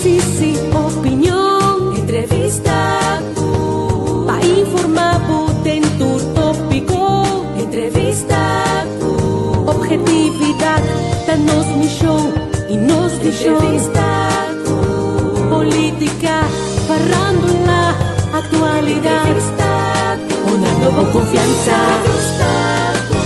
Análisis y opinion. Entrevista cu. Pa informa bo den tur topico. Entrevista cu. Objetividad ta nos mision y nos vision. Entrevista cu. Politica, farándula, actualidad. Entrevista cu. Honrando bo confianza. Entrevista cu.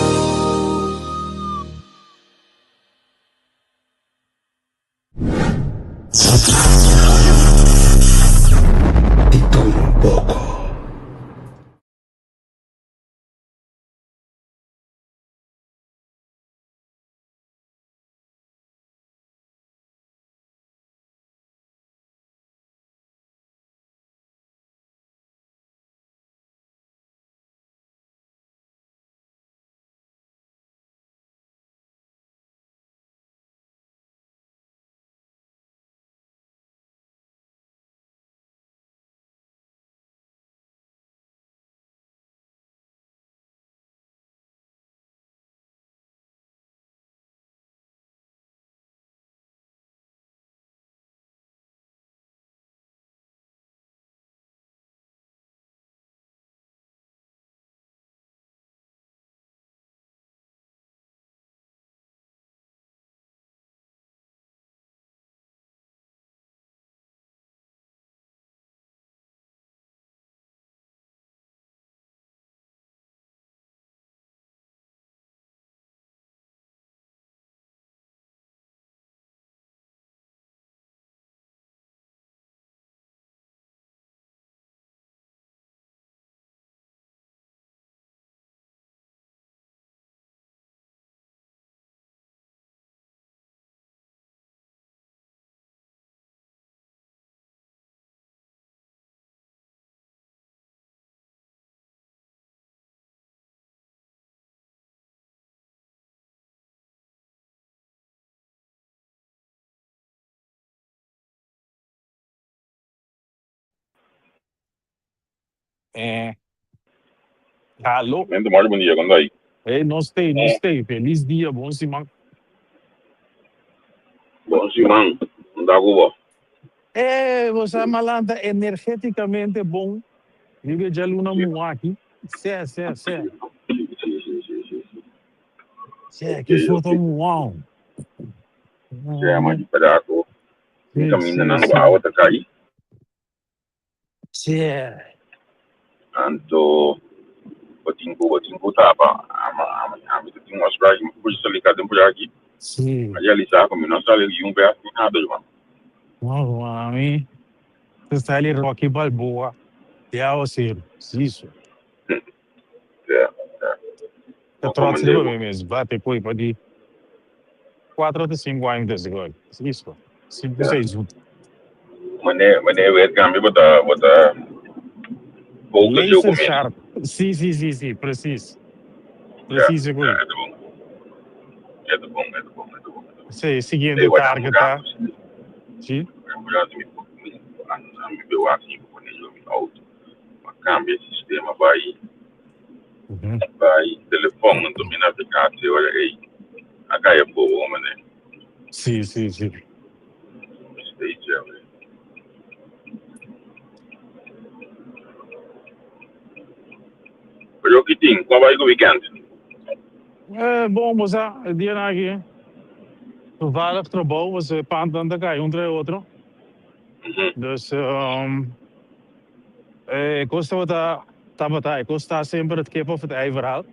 Di tur un poko. Eh, Aló. Mente mori bon dia, kon ta? Hey, nos tei, nos tei. Feliz dia, bon siman. Bon siman, kon ta ku bo? Eh, bo sa malanta energeticamente bon. Riba e djaluna muha aki. Sè, sè, sè. Si, si, si, si, si. Sè, ki foto muha. Sè, ma di pedaso. Mi kamindanan ku awa ta kai. Anto bo tin ku bo tin ku tapa. Ama ama ami ta tin un afspraak mi por sali ka den por aki. A realisá ku mi no sali di un bes ni nada Juan. No, ami ta sali Rocky Balboa di awaseru. Si so. Ya, ya. Ta trots riba mi mes. Bate koe pa di cuatro te cinco aña desde goi. Listo. Cinco seis zoet. Mane, mane weet cambio bota, bota focus yo Laser comida. sharp. Si, si, si, si, precies. Ja, Precies ja, goi. e ta bon. E ta bon, e ta bon, e ta bon, e ta bon. Si, siguiente Ey, wak, target ta. Si. Mi mi mi be wak si mi pone yo mi auto. Ma cambia sistema bay bay telefon anto mi navegatie ora ey a cay bobo mane. Si, si, si. Stay chévere. Pero ki tin? Kwa bai ku weekend? Eh, bon, bo sa, e dianan aki toevallig trabou, bo sa e pantan ta kai un tra e otro. Dus e kos tabata, tabata, e kos ta semper het kip of het ei verhaal.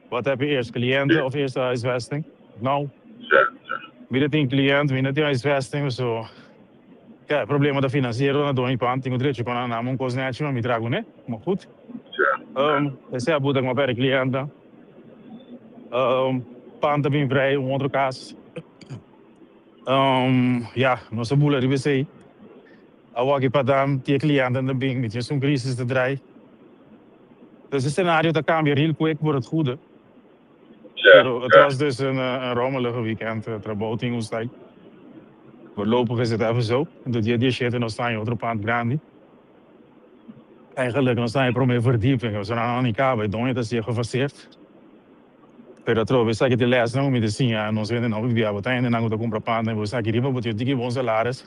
Wat heb je eerst, cliënten of eerst de huisvesting? Nou, mi ta tin cliënt, mi no tin huisvesting, so ja, e problema ta financiero na doño pan, tin ku drechi pa nan dame un kos nechi pa mi traha kuné, ma goed. Esei a buta ku mi a pèrdè cliënten. Pan ta bin vrij, un otro kas. Ya, nos a bula riba esei. Awor aki pa dam tin e cliënten ta bin, mi tin esun crisis ta draai. Dus e scenario ta cambia real quick voor het goede. Pero het was dus een, een rommelige weekend. Trabou tin un style. Voorlopig is het even zo. Anto dia diesshete nos ta in otro pand grandi. Eigenlijk nos ta in prome verdieping. Pasobra nan no ni caba. E doño ta sier gefaseerd. Pero atrobe esaki ta e lesnan ku mi ta siña nos hendenan. Hopi bia bo ta hendenan ku ta kumpra panda i bo sa aki riba bo tin tiki bon salaris.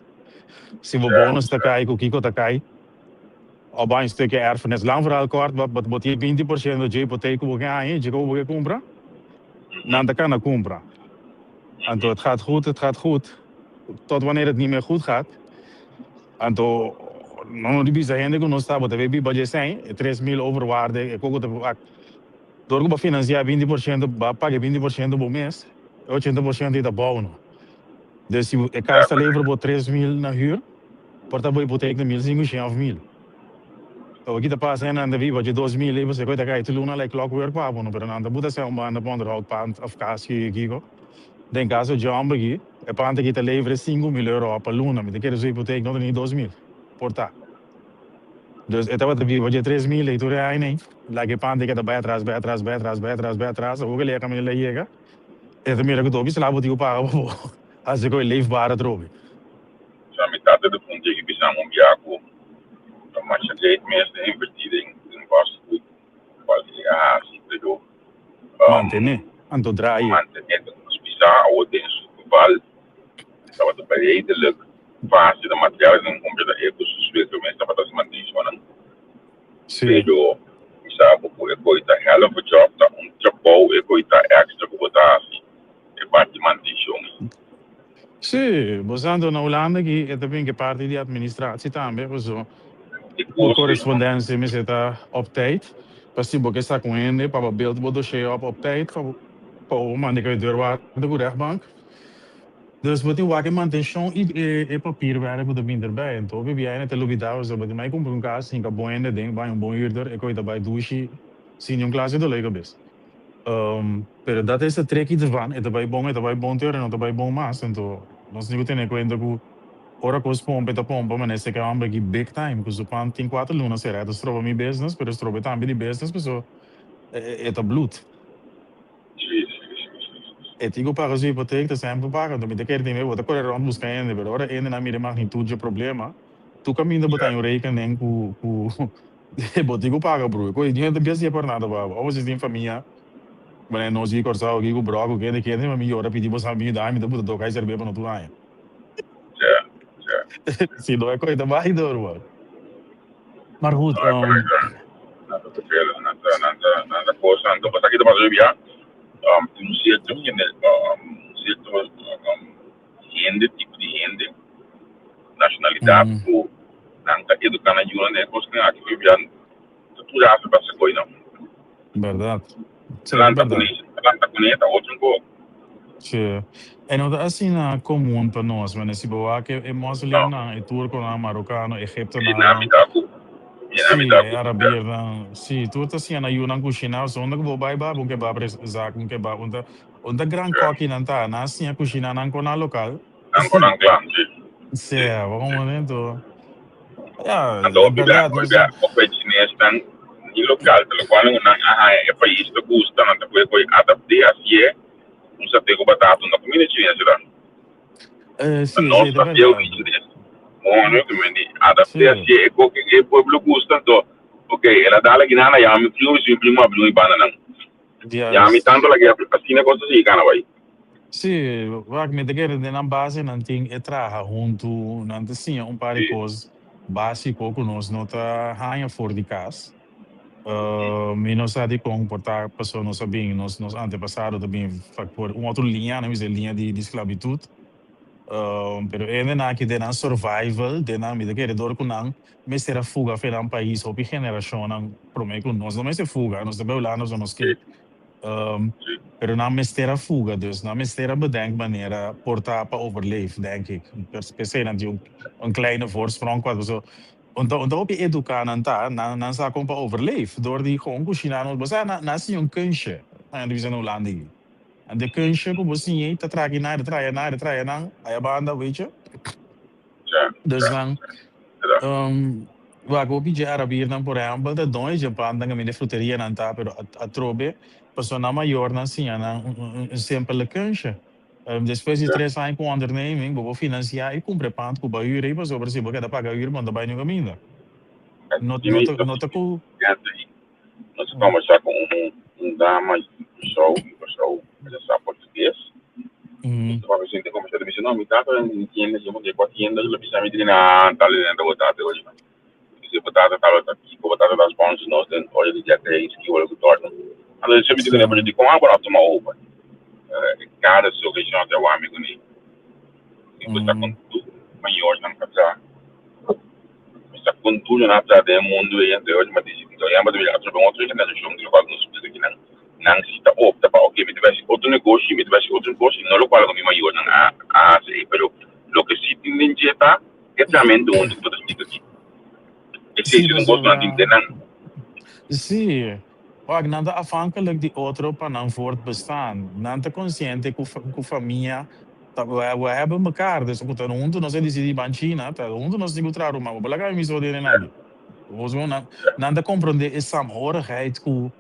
Si bo bonus ta kai ku kiko ta kai. Of bai un stukje erfenis. Lang verhaal kort, bo bo tin 20% dje hipoteek ku bo ke haña, dje ku bo ke kumpra, nan ta kana kumpra. Anto het gaat goed, het gaat goed, tot wanneer het niet meer goed gaat. Anto no no di bisa hende ku nos ta, bo ta bay biba dje sèn, e 3000 overwaarde, e koko ta wak. Dor ku bo finansiá 20%, bo a paga e 20% bo mes, e 80% ei ta bou no. Dus si e kas ta lever bo 3000 na hür, por ta bo hipotek na 1500 òf 1000. Awor ki ta pasa nan ta biba dje 2000 ei pasobra ku e ta kai tur luna like clockwork pa bo no, pero nan ta buta sèn un banda pa onderhoud pand òf kas ki kiko. Den kaso dje hòmber aki, e pand aki ta lever e 5000 euro òf pa luna, mi ta kere su hipotek no ta ni 2000, por ta. Dus e tabata biba dje 3000 ei tur e aña ei, laga e pand aki ta bai atras, bai atras, bai atras, bai atras, bai atras, awor ku el yega kaminda el a yega, e ta mira ku tobi sla bo tin ku paga pa bo hasi ku e leefbaar atrobe. Sa mi tata ta puntra i bisa mi un bia ku ta masha great mes den inverti den vastgoed cual e a hasi pero Mantene, anto draai. Mantene ta nos bisa awor den su geval tabata bai redelijk fácil de materialnan cumpra ta e cu su suegro mes tabata hasi mantencionnan. Pero mi sa bo cu e coi ta hell of a job ta un trabou e coi ta extra cu bo ta hasi e parti mantencion ei. Sí, bo sa anto na Hulanda aki e ta bin ke parti di administratie tambe paso bo correspondencia mester ta op tijd pa si bo ke sa cu hende pa bo build bo dossier op op tijd pa bo manda e deurwaarder cu rechtbank. Dus bo tin wak e mantencion y e papierwerk cu ta bin erbij. Anto hopi biaha ta lubida pasobra bo tin mai cumpra un cas hinca bon hende aden, bai un bon huurder, e coy ta bai dushi sin niun clase dolor di cabes. Pero dat es e treki ervan, e ta bai bon, e ta bai bon te ora e no ta bai bon mas. Anto nos tin cu tene cuenta cu ora cos pompa e ta pompa, manera esaki homber aki big time cu su pan tin cuater luna cera, e ta stroba mi business pero e stroba e tambe di business pasobra e ta bloed. E tin ku paga su hipotek ta semper paga, anto mi ta kere tin bo ta kore rònt buska hende, pero ora hendenan mira e magnitud dje problema, tur kaminda bo ta haña un rekening ku ku bo tin ku paga broer. Koe niun hende ta bias por nada pa bo. Ora bo si tin famia, manera nos di Kòrsou aki ku bròk ku kende kende, ma mi yora pidi bo sa mi yuda mi ta buta toka e serbia pa no tur haña. Si no e koe ta bai dor bo. Maar goed. No, nan ta vervelend, nan ta, nan ta, nan ta cos, nan ta, pasaki ta pasa hopi bia, tin un cierto hende, un cierto hende, tipo di hende, nacionalidad cu nan ta educa nan yunan den e cosnan aki, hopi bia ta tur haci pa haci coy nan. Berdad. Sí, Lanta berdad. cune, lanta cune ta otro un co. Sí. E no ta asina comun pa nos, manera si bo wak e moslimnan, e turconan, marocano, egiptonanan, sí, e arabiernan, sí, tur ta siña nan yunan cushiná. So unda cu bo bai baba un kebab zaak, un kebab, un ta, un ta gran kokinan ta, nan a siña cushiná nan con nan local. Nan con nan clan, sí. Sí, bo comprende? Enton, ya, Anto e hopi bia, berdad, hopi nos bia, ta. hopi chinesnan ni local, ta locual nan a haña e pais ta gusta, nan ta puede adapte hacié. Un saté ku batata no kumida chines ta. Eh, Ta sí, nos esei ta saté berdad. di chines. Mono te mendi adapté Sí. así e koke e pueblo gusta anto. Ok, el a dal aki nana yama mi primo mi primo a bini banda nan. Yama mi Juist. tanto lagi asina cosa sigui kana bai. Sí, wak mi ta kere den nan base nan tin e traha huntu, nan ta siña un par di kos básiko ku nos no ta haña for di kas. Mi no sa dikon por ta pasobra nos a bin, nos nos antepasado ta bin por un otro liña, nan bisa e liña di sklabitut. Pero e hendenan aki den nan survival, den nan, mi ta kere dor ku nan mester a fuga for nan pais hopi generashonnan promé ku nos no mester fuga, nos ta bai Hulanda so nos ke. Pero nan mester a fuga, dus nan mester a bedenk manera por ta pa overleef, denk ik. P'esei nan tin un kleine voorsprong kua pasobra Un ta un ta hopi eduká nan ta, nan nan sa kon pa overleef dor di kon kushiná nos. Bo sa nan nan siña un kunstje, nan ta bisa na Hulanda ei. Anto e kunstje ku bo siña ei ta traki nan, e ta traha nan, e ta traha nan aya banda, weet je. Dus nan, wak hopi dje arabirnan por ehèmpel ta doño dje pannan kaminda e fruterianan ta, pero atrobe pasobra nan mayornan siña nan un simpele kunstje. Despues di tres aña ku onderneming bo por finansiá i kumpra e pand ku bo a hür ei pasobra si bo keda paga hür bo no ta bai niun kaminda. No no ta no ta ku. Nos a kombersá ku un un dama di Kòrsou, di Kòrsou, ela sa portugues. Papia sinta kombersá, ta bisa, No, mi tata den tienda, si bo kua tienda, lo bisa mi tin na tal den bo tata oye. Bisa bo tata tabata kiko, bo tata ta sponsor nos den ora di Jack Hayes, ki ora ku torna. Anto mi tin ku di kon abo no tuma over. Kada solushon ta wami kuné. Si bo ta kon tur mayornan pa traha. Mi sa kon tur nan a traha den e mundu ei anto e ora mi a disidí. Oye, bo ta mira atrobe un otro generashon di lokual ku nos splika kinan. Nan si ta opta pa ok mi ta bai hasi otro negoshi, mi ta bai hasi otro negoshi, no lokual ku mi mayornan a a hasi ei, pero loke si tin den dje ta e tramentu huntu ku bo ta splika aki. Esei Sí, si un kos ku nan tin pasobra den nan. sí, wak nan ta afhankelijk di otro pa nan voortbestaan. Nan ta konsiente ku ku famia ta we we hebben mekaar, dus ku ta huntu nos a disidí ban China, ta huntu nos tin ku traha ruman, bo por laga mi so den aki. Nan nan ta komprondé e saamhorigheid ku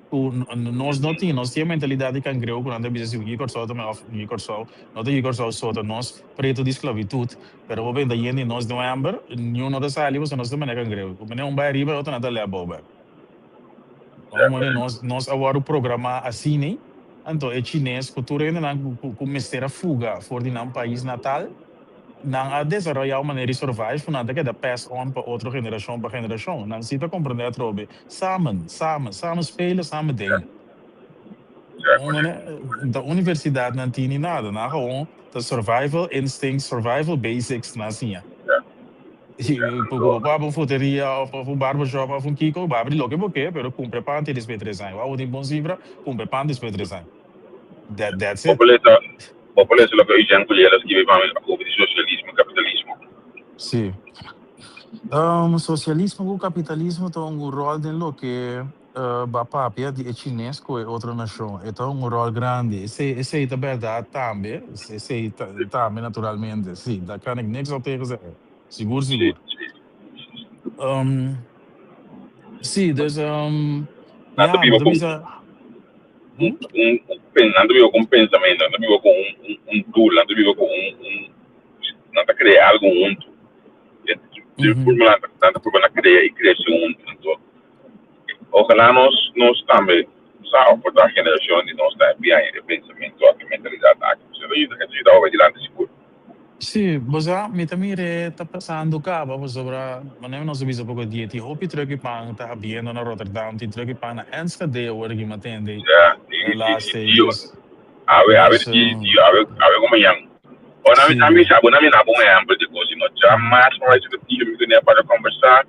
ku nos no tin. Nos tin e mentalidat di kangreu ku nan ta bisa si yu Kòrsou ta òf yu Kòrsou no ta yu Kòrsou so ta nos pretu di sklabitut, pero bo benta yen di nos den un ember, niun no ta sali pasobra nos ta manera kangreu. Ku manera un bai ariba e otro nan ta lèp bou bèk. Ora manera nos nos a wòrdu programá asina, anto e chines ku tur hendenan ku ku mester a fuga for di nan pais natal, nan a desaroyá un manera di survive ku nan ta keda pass on pa otro generashon pa generashon. Nan si ta komprendé atrobe, samen, samen, samen spelen, samen delen. Un manera, ta universidat nan tin ni nada, nan gewoon ta survival instinct, survival basics nan siña. Ku bo por habri un fruteria òf un barbershop òf un kiko, bo habri loke bo ke, pero kumpra e pan te despues di tres aña. Bo tin bon sifra, kumpra e pan despues di tres aña. That's Bo it. por lesa, bo por lesa loke Eugène Cullera a skibi pa mi over di sosialismo i kapitalismo. Sí. Sosialismo ku kapitalismo ta un ròl den loke ba papia di e chines ku e otro nashon. E ta un ròl grandi. Esei, esei ta bèrdat tambe. Esei ta tambe naturalmente. Sí, daar kan ik niks op tegen zeggen. Sigur, sigur. Sí, dus Nan ta ja, biba bo ta ku bisa. un, un, un, nan ta biba ku un pensamentu, nan ta biba ku un, un, un doel, nan ta biba ku un, un, nan ta krea algu huntu. De forma nan ta, nan ta purba na krea i krese huntu. Anto, ojalá nos, nos tambe sa of por ta generashon di nos ta biaña e pensamentu aki, mentalidat aki. Pasobra e ta yuda, e ta yuda hopi dilanti sigur. Sí, bo sa, mi ta mir'é ta pasando caba pasobra manera nos a bisa poco dia tin hopi truck y pan ta habiendo na Rotterdam, tin truck y pan na Enschede awor aki mi a tende Ya, di, e di, di, laatste tio. dus Awe, awe, dus di, tio, awe, awe ku mañan. O na mi, na mi sa, bo na mi na bon ehempel di kos, no. Ja mas pa bai saka tio, mi kuné para kombersá,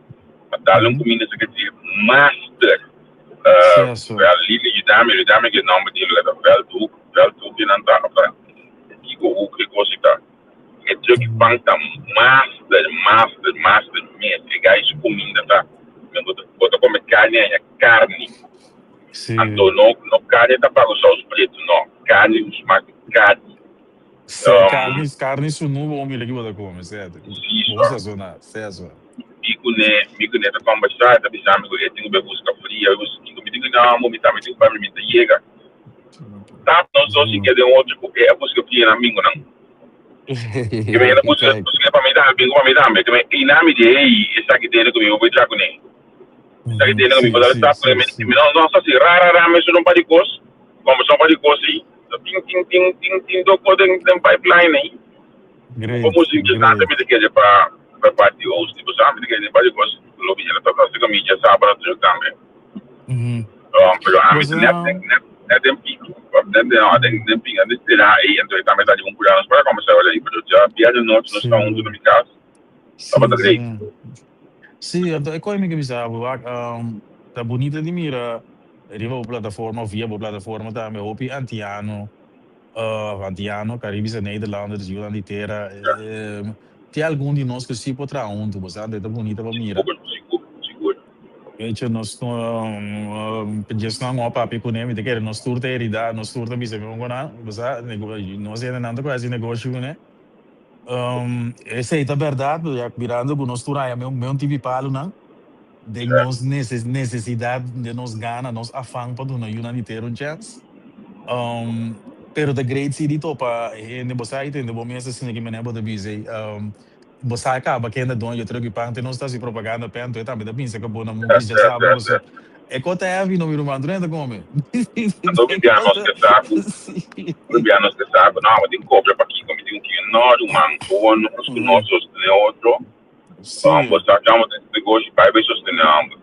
pa dal un kuminda saka tio, master. Seso. Wel, Lili, yuda mi, yuda mi ku e nomber di el, Veldhoek, Veldhoek, i nan ta, of ta. Kiko hoek e kos ta. E truck pan ta master, master, master mes. E gai su kuminda ta, men bo ta, bo ta kome karni aña karni. Anto no, no karni ta pa ku saus pretu, no. Karni ku smak di karni. Sí, karni, karni sunu bo mira ki bo ta kome, sèto. Sí, Bo sò. sasoná, sèso. Mi kuné, mi kuné ta kòmbersá, e ta bisa mi ku e tin ku bai buska fria, bai buska kiko. Mi tin ku no, mi tambe tin ku bai, mi ta yega. Tap nos dos i keda den otro ku e a buska fia nan bingo nan. Ke men a buska buska pa mi tambe bingo pa mi tambe. Ke men i nan mi di hey esaki tene ku mi bo por tra kuné. Esaki tene ku mi bo dal tap kuné. Mi no nos hasi ra ra ra mesun un par di kos, kombersá un par di kos i tin tin tin tin tin dos kos den den pipeline ei. Great, Bo musi interesante great. mi ta kere pa pa parti oost di bo sa mi ta kere den par di kos lo mi ta ta mi djasabra druk tambe. Pero ami Bo sa. net net net den pico net den no den den pico den spera ei anto e tambe ta di un pura nos para conversa ora ei pero dja bia di nochi nos ta hunto na mi cas tabata great. Sí, anto e koi mi ke bisa bo wak ta bunita di mira riba bo plataforma of via bo plataforma tambe hopi antiano antiano Caribische Nederlanders yunan di tera tin algun di nos ku si por traha hunto bo sa anto e ta bunita pa mira. Sigur sigur sigur. Hecho nos djesnan no a papia kuné, mi ta kere nos tur ta heridá, nos tur ta bisa mi ku nan, bo sa, nos hendenan ta ku hasi negoshi kuné. Esei ta bèrdat, ya mirando ku nos tur haña meun tipi palunan den nos nesesidat, den nos gana, nos afan pa duna yunan di tera un chèns. Pero ta great si di topa hende, bo sa, i tende bo mes asina ki manera bo ta bisa ei. Bo sa caba kende doño di truck y pan te nos ta haci propaganda p'e anto e tambe ta pinsa cu bo na mundo dja sabra paso. E kos ta heavy no, mi ruman, tur hende ta kome. Anto E mi bia kos nos ta ke sa ku, mi bia nos ke sa ku, no, mi tin kopia pa kiko, mi tin ku no, ruman, bo nos ku nos sostené otro. Bo sa kama den negoshi bai bai sostené homber.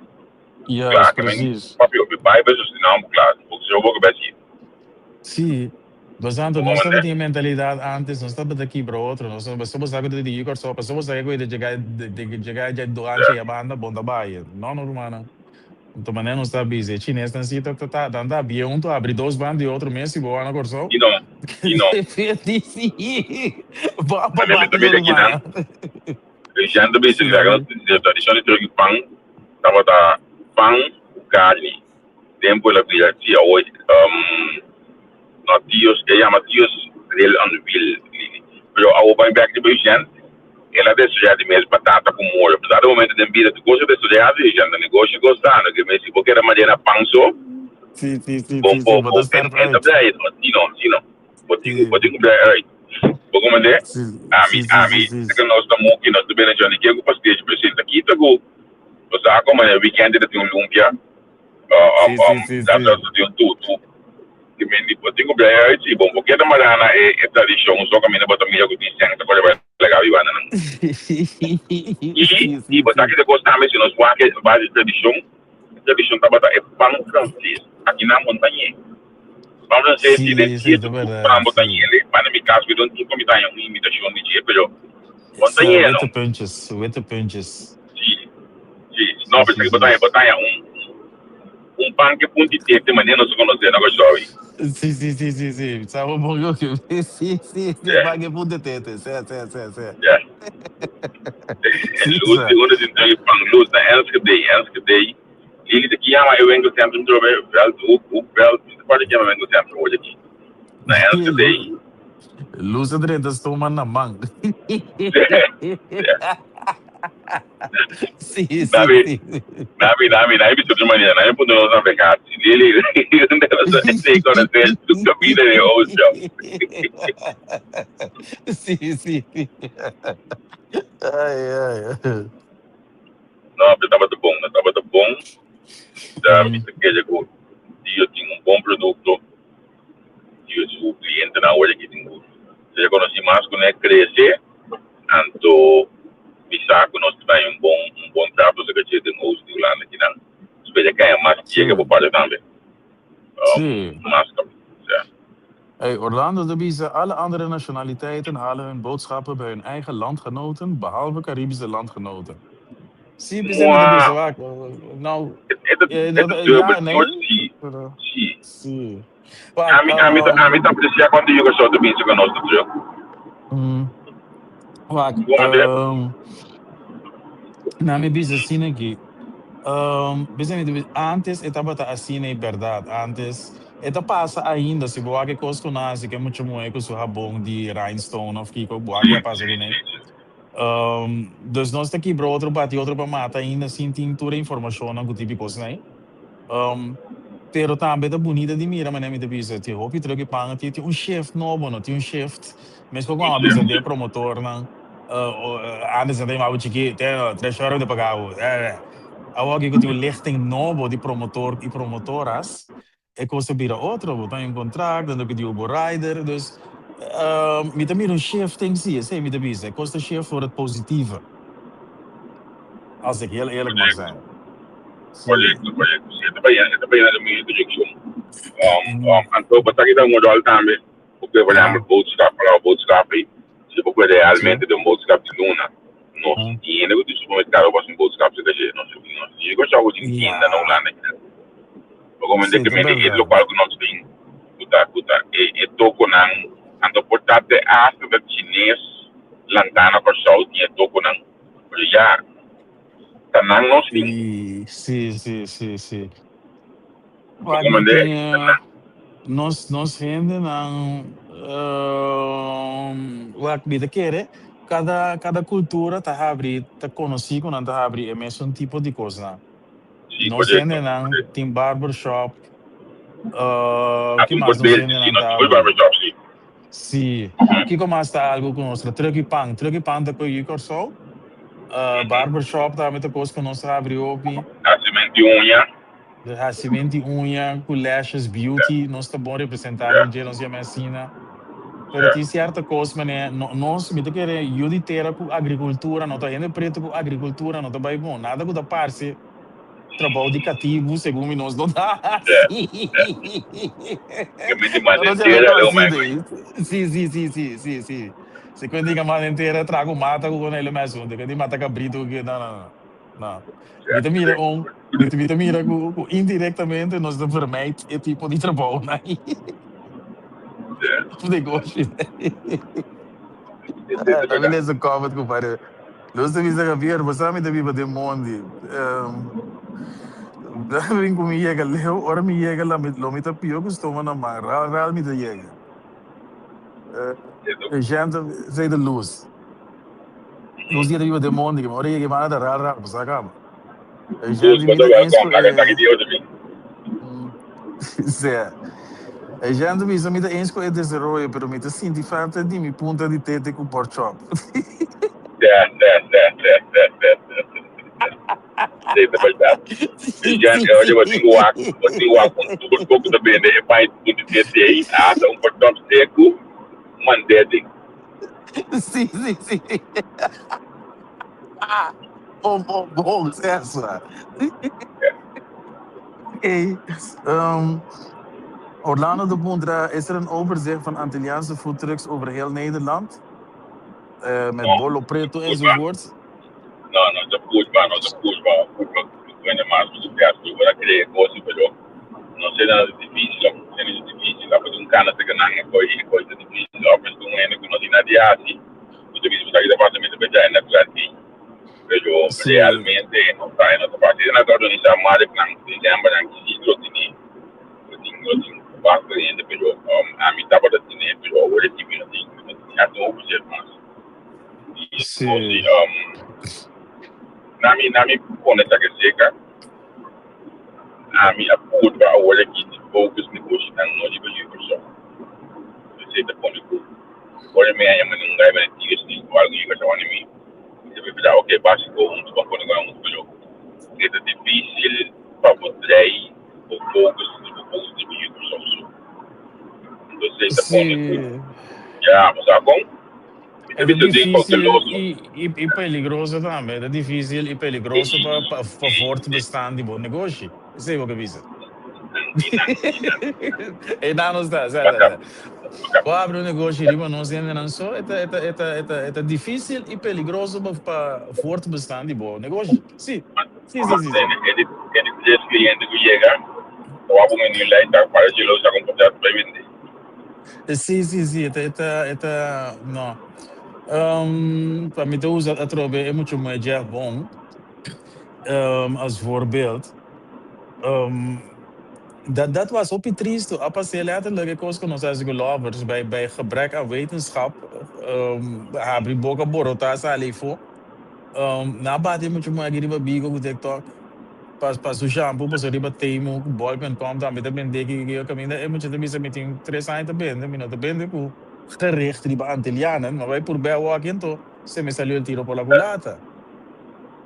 Kla, Juist, ke men precies. papia hopi bai bai sostené homber, kla, bo si bo ke bai si. Sí. Bastante, Bo nos komandé. tabatin e mentalidat antes, nos tabata kibra otro, nos pasobra bo sa ku ta di Kòrsou, pasobra bo sa ku e ta yega yega dje duanchi Ja. e banda, bon ta bai. No, no, rumannan. Anto manera nos ta bisa, e chinesnan si ta ta nan ta habia un ta habri dos banda di otro mes si bo wak na Kòrsou. I no, i no. Sí, bo a A mi bai ta no, mira kinan, rumannan. Cristian ta bisa Sí, ku sí. e tradishon di Turkey pan tabata pan ku karni. Tempu el a bira si awor no Tios, e yama Tios Grill on Wheel. Pero awor bai bek riba Eugène, el a destruyá di mes batata ku moro. Pero dado momento den bida tur kos a destruyá di Eugène, ta negoshi gostando ke mes si bo keda manera pan so, Sí, sí, sí, bo sí, bo sí, bo bo ta sterf e ta uit. blij, no, si no, si no. Bo tin ku bo tin ku blij uit. Bo komprendé? Ami ami ta nos ta muki nos ta bira Johnny ke ku pastechi presenta kita ku bo sa komo e weekend ta tin un lumpia dat ta tin un tutu ki men di bo tin ku blij uit si bo bo keda mará na e e tradishon so kaminda bo ta mira ku tin sèn ta kore bai laga biba nan i i bo sa kiko kos tambe si nos wak e base di tradishon e tradishon tabata e pan franses aki na Montañe. Pan franses si den Sí, cierto ta ku berdad, pan bo ta sí. yele. Pan den mi cas mi don tin pa mi ta haña un invitacion di dje, pero bon ta Sa yeno. witte puntjes, witte puntjes. Sí, sí. No, Sí, pero sí, esaki bo ta sí. haña, bo ta haña un, un pan ke punti tete manera nos ta conoce na Curaçao. Sí, sí, sí, sí, sí. Sa bo bon yo ke. Sí, sí, sí, Yeah, pan ke punti tete. Sí, sí, sí, sí. yeah. Sí, Luz sa. di uno tin trek pan luz na Enschede, Enschede. Lili ta kiama e winkelcentrum trobe Veldhoek, Hoekveld, mi ta parti kiama winkelcentrum hoor aki na Enschede. Luz a drenta stoma na man. Sí, sí, Nabi, sí. nabi, nabi, nabi bisa otro manera, nabi punto nos navegatie. Lili, sei conocer tu cabina de ocean. Sí, sí. Ai, ai. No, pero tabata bon, no tabata bon. Ta mi ta kere ku Dio tin un bon produkto. Dio su klientenan awor aki tin ku rekonosí mas ku nan e krese. Anto mi sa ku nos ta haña un bon un bon trato esaki dje den Oost di Hulanda kinan. Spera e kaña mas yega bo parti tambe. Mas ja. Hey, Orlando de Biese, alle andere nationaliteiten halen hun boodschappen bij hun eigen landgenoten, behalve Caribische landgenoten. Sí, p'esei mi ta bisa, wak, nou, E ta eh, e ta dat, dubbel ja, soort nee, sí, pero, sí. sí. Wak, Ami ami ta ami ta aprecia cuando Yugoslav ta binse cu nos ta terug. Wak, Bo mande? Na mi bisa asina aki, Bisa mi ta bisa, antes e tabata asina e berdad, antes e ta pasa ainda, si bo wak e kos ku nan hasi ku e mucha muhé ku su habon di rhinestone of kiko, bo wak ya pasa kuné. Dus nos ta kibra otro bati otro pa mata ainda sin tin tur e informashonnan ku tipi kosnan ei. Pero tambe ta bunita di mira manera mi ta bisa, tin hopi truck di pan, tin un shift nobo no, tin un shift. Mescos cu a bisa den promotornan, antes nan ta yama bo chiki, te tres ora mi ta paga bo. Awor aki cu tin un lichting nobo di promotor y promotoras, e cos ta bira otro, bo ta haña un contract, nan ta pidi bo rider, dus mi ta mira un shifting si, esey mi ta bisa, e cos ta shift voor het positieve. Als ik heel eerlijk mag zijn. Sí. Correcto, correcto. Sí, e ta bay, e ta bay na de mismo direccion. Anto, bo ta kita un rol tambe, porque por ejemplo, boodschap, palabra boodschap ei, si bo puede realmente den un boodschap di luna, nos tin hende cu tin supermercado pa haci un boodschap cerca dje, nos nos tin cu cu tin tienda na Hulanda aki. Bo comprende Sí, que ta mende e berdad. locual cu nos tin, cu ta, cu ta e, e toconan, anto por ta te hasta dat Chines lanta na Corsou tin e toconan, pero ya, ta nan nos tin. Sí, sí, sí, sí. Bo Wak, mi comprende? tin Ta nan. nos, nos hendenan, wak, mi ta kere, kada, kada kultura ta habri, ta konosí ku nan ta habri e mesun tipo di kosnan. Sí, Nos korekto, hendenan korekto. tin barbershop, Ah, ki un mas nos bordel, sí, hendenan nos ta tin habri? barbershop, sí. Sí. Kiko mas ta algu ku nos ta? Truck i pan. Truck i pan ta koe yu Kòrsou. Barbershop tambe ta kos ku nos ta habri hopi. Hasimentu di uña. Hacimento di uña, cu lashes, beauty, nos ta bon representa, nos yama asina. Pero tin cierto cos, mane, no, nos, mi ta kere, yu di tera cu agricultura, no ta hende preto cu agricultura, no ta bay bon. Nada cu ta parce trabou di cativo, segun mi nos no ta haci. Que me di No nos entera, yama leo así me. de. Si. Se quando diga mata entera, trago mata com ele mesmo. De que mata cabrito que no, no, no. No. Mi ta mira un, mi ta mira cu indirectamente nos ta vermijd e tipo di trabou na negoshi. Ah, mi lees een comment, compadre. Luz de visa Javier, bo sa mi ta biba den mondi. Rin ku mi yega leu, ora mi yega la mi, lo mi ta pio ku stoma na man. Ral ral mi ta yega. E gente sei de luz. Luz dia ta biba den mondi, que ora yega mana ta ral ral, bo sa kaba. E Luz, gente bo mi ta ta eens welkom, ku laga e esaki di otro mi. Sea. E gente bisa mi ta eens ku e desaroyo, pero mi ta sinti falta di mi punta di tete ku pork chop. Ja. Sí, ta berdad. Gente, oye, bo tin wak un tur poco ta bende e pai punta di tete ei, ata un pork chop seco, mandete. Si. Bon, bon, bon, César. Oké. Orlando de Puntra, is er een overzicht van Antilliaanse foodtrucks over heel Nederland? Met No. bolo preto enzovoort? No, ta purba, no ta purba, purba, bueno, mas sucesso, ora crea cos, pero no sé nada difícil, no sé difícil, la un cana te ganan e coi ta difícil, of es un ene que no tiene nadie así, y te mismo que departamento pe ya netwerking, pero realmente no ta fácil, na organisa maar plan, december dan sí lo tin basta gente, pero a mi tapa tiene, pero ahora sí no tin hasta overzicht mas. Y nami pone que seca, ami a purba awor aki di focus negoshi nan no riba yu persoon. Esey ta pone cu ora mi haña mane un guy mane tigre si o algo yu ta mi. Mi ta bisa ok, basico hunto pa pone con hunto, pero e ta dificil pa bo drei bo focus riba yu persoon so. Entonces ta pone cu ja, bo sa con? E Ta difícil cauteloso. y peligroso tambe. E difícil y peligroso pa voortbestaan di bo negoshi. Esey ta loke bisa. E no ta, sa, sa. Bo habri un negoshi riba nos hende nan so, e ta difícil y peligroso pa voortbestaan di bo negoshi. Si. E di tres cliente cu yega, o abo menu lei ta para lo sa comportar pa vende. Si, e ta, no. Pa mi ta usa atrobe e mucho mas bon als voorbeeld. Dat was ook triest. A passeer letterlijk, ik was con ons als gelovers bij gebrek aan wetenschap. Habri boca borota sali fo. Na bate mucho mais riba bigo ku TikTok. Pas su shampoo, pas riba Temu, ku bol.com tambe ta bende ku caminda e mucho ta bisa mi tin 3 aña ta bende, mi no ta bende ku gericht riba Antillianen, maar wij por bij walk into, se me salió el tiro por la culata.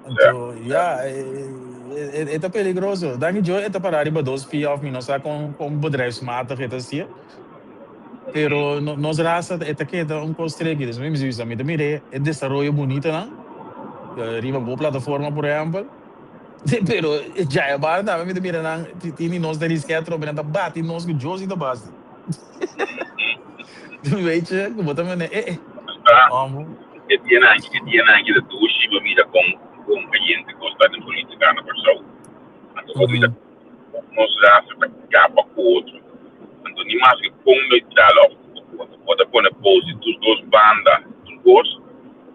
Anto, ja, e ta peligroso. Danki Dios, e ta para riba dos pia of mi no sa con bedrijfsmatig e ta asina. Pero no, nos rasa e ta keda un cos tricky. Dus mi bisa, mi ta mira e desaroyo bunita nan. Riba bo plataforma, por ehempel. Pero ya e bar tambe mi ta mira nan tini nos ta risca trobe nan ta bati nos cu Josie ta basti. Weet je, como ta mene Está amo. E tiene aki de dushi pa mira con cliente costa de política na persoa. Anto quando nos rasa ta capa cu otro. Anto ni mas que con neutraal of bo pone post di dos banda, tur cos,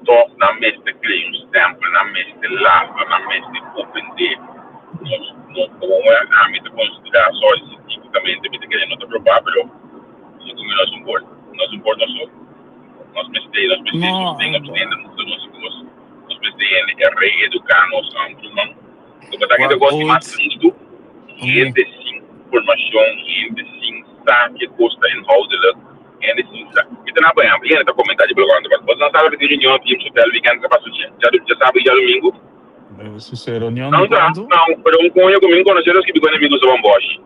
toch nan mester crea un stempel, nan mester lastra, nan mester ofende. Nos, no, como ami ta considera, sorry, cientificamente mi ta kere no ta probabel, segun mi nos un por nos nos mester No, sosten op sosten nos cos, nos mester reeduca nos man. Porque ta Wak kende cos mas ooit. tristo, hende sin formacion, hende sin sa ke cos ta inhoudelijk, hende sin sa. Mi ta na por ehempel, hende ta comenta di blog, mas no sabe di reunion Teams Hotel weekend ka paso ya ya sabe ya domingo. Su reunion di No ta, cuanto? no, pero un coño cu mi conoce lo skibi cu enemigo su Bosch.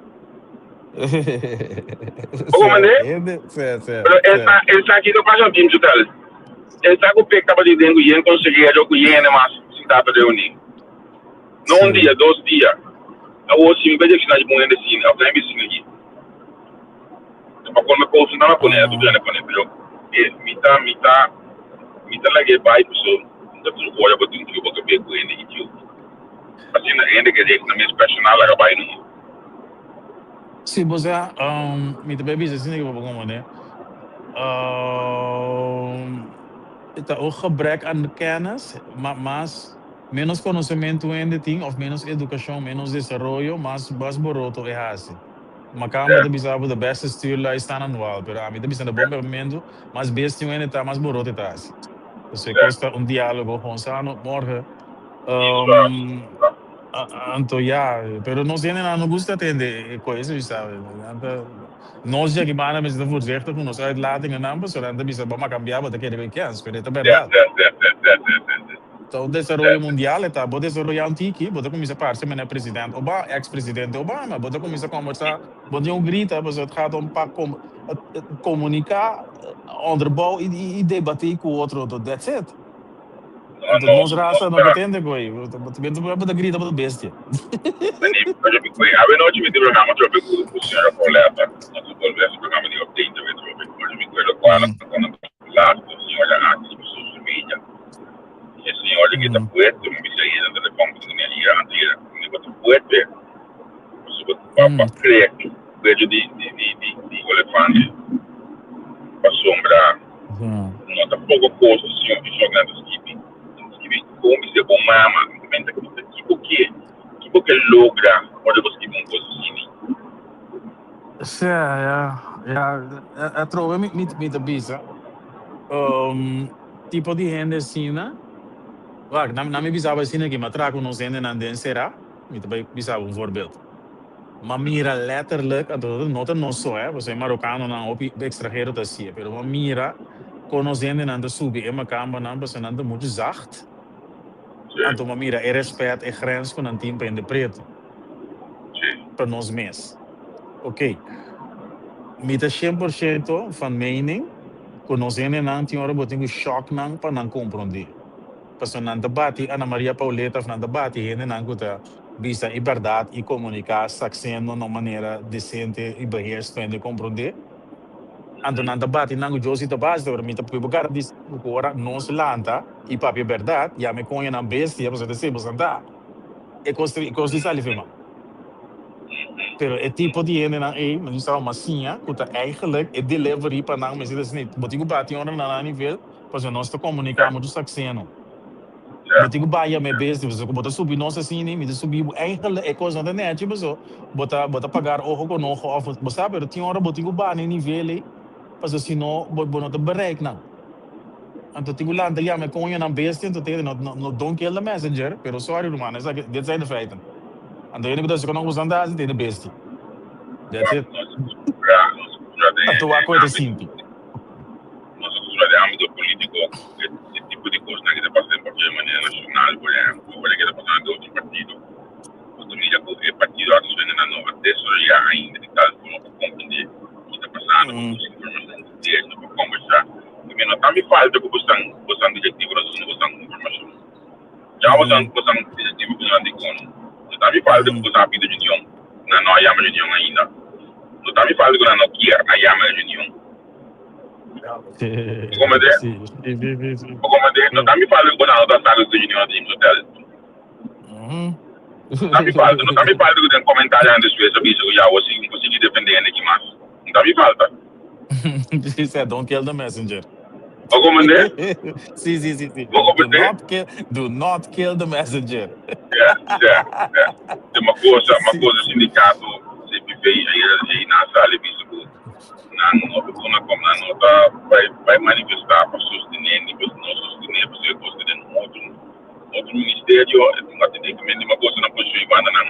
O comprende? Hende, si, Pero esta aki no pasa team total. Esta cu pek taba di den cu yen consehero cu yen mas sinta pa reuni. No un dia, 2 dia. Awo si mi bay diccionario bon hende sine, of na mi sine aki. Pa come post na pone, tu grande pone, pero mi ta lage bai so, da tu ora ba tin que ba be cu hende idiot. Asina hende cu na mes personal laga bai no. Si, bo, mi tambe bisa asina cu bo comprende. Het is ook gebrek aan kennis, maar mas menos conocimento hende tin, of menos educacion, menos desaroyo, mas boroto e hasi. Makamba ta bisa de beste stuurlui staan aan wal, pero ami ta bisa na bom momento, mas bestia hende ta, mas boroto ta hasi. Dus e costa un dialogo gewoon sano, morgen. Anto ja, pero nos hende no gusta atende cos, sabe? Anto, nos ya cu mana mes ta voorzichtig cu nos uitlatingen nan, so nan ta bisa bo cambia, bo ta kere cu kens, pero ta berdad. Anto, desaroyo mundial ta, bo desaroyo un tiki, bo ta cuminsa parce met president Obama, ex-president Obama, bo ta cuminsa combersa, bo tin un grita, maar het gaat om pa com, het comunica, onderbouw y debati cu otro, that's it. Anto, nos rasa no pretende coi, bo bo ta grita, bo ta bestia. Awe nochi mi tin programa trobe cu señora Pauletta. Nos a bolbe e programa di update awe trobe. Mas mi acuerdo cuando laatste señora aki pa social media. E señora cu ta fuerte, mi bisa ey na telefon, cu mi a antes, mi ta fuerte. Pa crea cuello di olefante. Pa sombra, no ta poco cos, señor, cu señor ta skibi. Skibi, como bisa bon mama, mente kico cu logra ora bo skibi un cos asina? Si, ja. Trobe mi ta bisa. Tipo di hende asina. Wak, na mi bisaba asina cu m'a traha cu nos hende nan den sera. Mi ta bisa un voorbeeld. Ma mira letterlijk, anto no ta no so, hè, bo marocano nan hopi extranhero ta asina, pero ma mira con nos hende nan ta subi e makamba nan, pasobra nan ta mucho zacht. Anto ma mira e respet e grens cu nan tin pa hende preto. Pa nos mes. Ok. Mi ta 100% van mening cu nos hende nan tin ora bo tin cu shock nan pa nan comprende. Pasobra nan ta bati Ana Maria Pauleta of nan ta bati hende nan cu ta bisa e berdad y comunica saxendo na manera decente y beheerst pa hende comprende. Anto nan ta bati nan cu Josie ta basta, pero mi ta puedo garantisa cu ora nos lanta y papia berdad, ya me coño nan bestia, pasobra ta sebo santa. E cos di sali firma. Pero e tipo di hende nan ei, mas estaba masinha, cu ta eigenlijk e delivery pa nan, mas asina, bo tin cu bati ora na nivel, pasobra nos ta comunica mucho saxeno. Bo tin cu baya me bestia, pasobra bo ta subi nos asina, mi ta subi eigenlijk e cos no ta nechi, pasobra bo ta pagar ojo con ojo, of bo sabe, pero tin ora bo tin cu ba na nivel ei, pasobra si no, bo no ta bereik nan. Anto tin cu lanta ya me coño nan bestia, anto tegen no, no, no, don't kill the messenger, pero sorry ruman, esaki, dit zijn de feiten. Anto yun ko sa kung gustang dasi, tin bestia. That's it. Nos cultura de, Anto wako ito simple. Nos cultura de ambito politico, e tipo di cos cu ta pasando di manera nacional, por ehempel, ora cu ta pasando den otro partido. Pasobra mira cu e partido aki no a desaroya ainda di tal forma pa comprende loke ta pasando, pa busca informacion interno, pa combersa. Y no tambe falta cu bo directivo, no bo informacion. Ya bo directivo cu nan di cono. No tambe falta cu bo pidi reunion. Nan no a yama reunion ainda. No tambe falta cu nan no kier a yama reunion. Comprende? Si. Comprende? No tambe falta cu nan no ta sali reunion di hotel. Tambe falta, no tambe falta cu tin comentario antes despues aviso cu ya bo sigui defende aki mas. No tambe falta. He said, "Don't kill the messenger." O comprende? Si. Bo Do comprende? not kill, do not kill the messenger. Ja. Tin un cos, sindicato, CPB, ey na sali visto cu nan no ta como nan no ta bay manifesta pa sostene, ni pa no sostene, pasobra cos den otro ministerio, tin evidentemente un cos na posicion banda nan,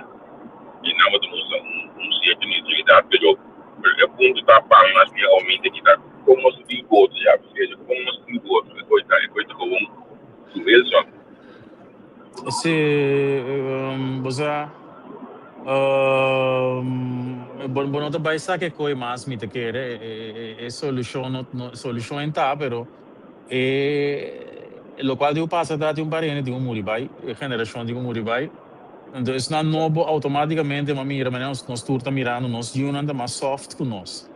y nan ta mustra un cierto neutralidad, pero e punto ta pa mi mas bien obviamente cu ta con nos tin voto ya, pasobra con nos tin voto, e cos ta gewoon Wilson. Si, bo sa, bo bo no ta bai sa ke koe mas mi ta kere, e solushon no no solushon en ta pero e lokual di ku pasa ta tin un par hende tin ku muri bai, e generashon tin ku muri bai, enton esnan nobo outomatikamente bo a mira manera nos tur ta mirando nos yunan ta mas soft ku nos.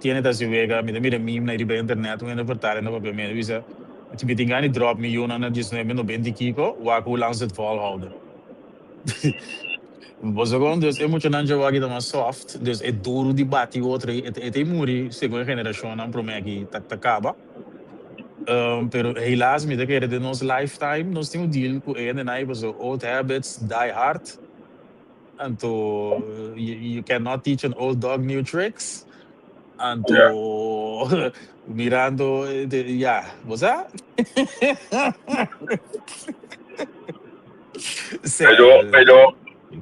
Tiene ta si wega, mi ta mira meme na riba internet un hende vertalen na papia mi bisa mi tin gana di drop mi yunan na diesnuebe nobenta i kiko, wak hoe lang ze het volhouden. Bo sa kon? Dus e muchanan djawe aki ta mas soft, dus e duru di bati otro ei, e ta e muri segun e generashonnan promé aki ta kaba. Pero helaas mi ta kere den nos lifetime nos tin un deal ku e hendenan ei pasobra old habits die hard. Anto you cannot teach an old dog new tricks. Anto mirando ya, bo sa? Pero, pero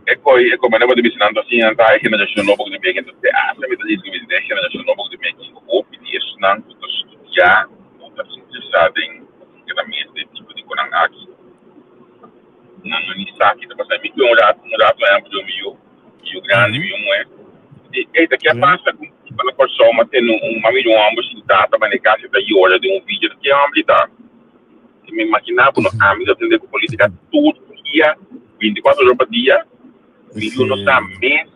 e koi e komende bo ta bisa nan ta siña nan ta e generashon nobo ku ta bin aki. Te asta mi ta dici ku mi den e generashon nobo ku ta bin aki hopi di esnan ku ta studia no ta interesá den keda mes den tipo di konan aki. Nan no ni sa ki ta pasa. Mi un rato, un rato aña p'e mi yu, mi yu grandi, mi yu muhé. Di, ey, ta ke pasa ku pa la Kòrsou ma tene un mami di un hòmber sintá ta banda e kas i ta yora den un video? Ta ke hòmber di ta? Si mi imaginá ku no ami ta tende ku polítika tur dia, 24 ora pa dia, mi yu no sa mes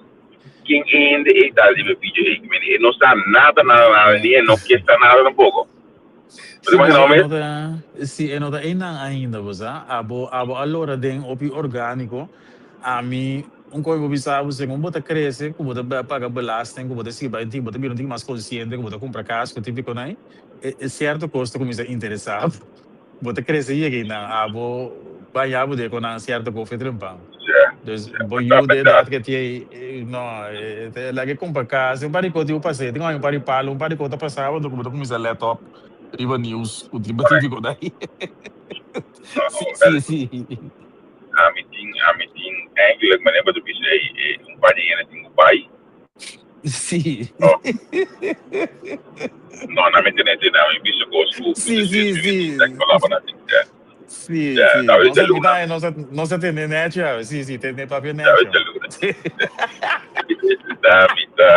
ken e hende ey ta riba e video ey. E no sa nada, nada, nada, ni e no ke sa nada tampoko. Sí, pasobra e no ta, sí, e no ta einan ainda, bo sa. Abo, abo a lora den hopi orgániko. Ami, un kos bo bisa bo, segun bo ta krese, ku bo ta paga belasting, ku bo ta sigui bai tin, bo ta bira un tiki mas konsiente, ku bo ta kumpra kas, ku típiko nan, e, e sierto kos ta kuminsá interesá bo. Bo ta krese yega einan, abo bañá bo den ku nan sierto kofi trempan. Dus bo yu de edat ke tin ei, no, laga e kumpra kas, un par di kos tin ku pas'é, tin un par di palo, un par di kos ta pasa bo, ku bo ta kuminsá lèt òp riba news ku riba TV ku ta ei. Sí, sí. Ami tin, ami tin eigenlijk manera bo ta bisa ei, un par di hende tin ku bai. Sí. No. No, na mi tene te na mi bisa kos ku Sí, sí, sí. Sí, Ja, sí. dat Nos is de a, luna. nos a tene nechi awe. Sí, sí, tene papia Dat nechi is de awe. luna. Da, mi ta,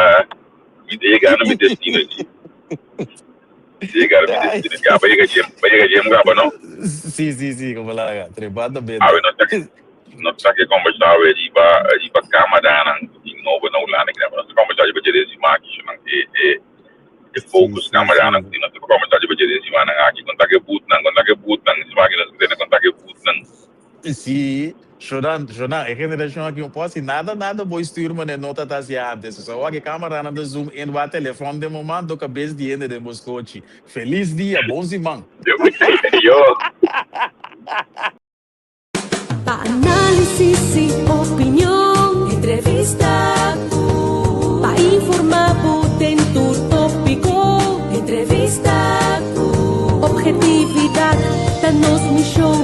mi ta yega na mi destino ji. Mi ta yega na mi destino. Ja, ba yega jem, ba yega jem gaba, no? Sí, sí, sí, como laga. Trepando Awe benta. nos ta, nos ta ke conversa awe riba, riba camaranan ku tin nobo na Hulanda. Nos ta conversa riba dje den siman aki, shonan. E, e, E focus cameranan cu tin nos ta comenzá riba dje den simannan aki. Con ta ke bootnan, con ta ke bootnan, e siman aki nos ta tene con ta ke bootnan. Sí, Shonan, Shonan, e generacion aki no por haci nada, nada bo stuur manera no ta ta haci antes. So awor e cameranan ta zoom in wak telefon den bo man, toca bes di hende den bo scochi. Feliz dia, bon siman. Yo. Pa análisis i opinion, entrevista ku. Pa informá bo den tur tópiko, entrevista ku. Objetividat ta nos mishon.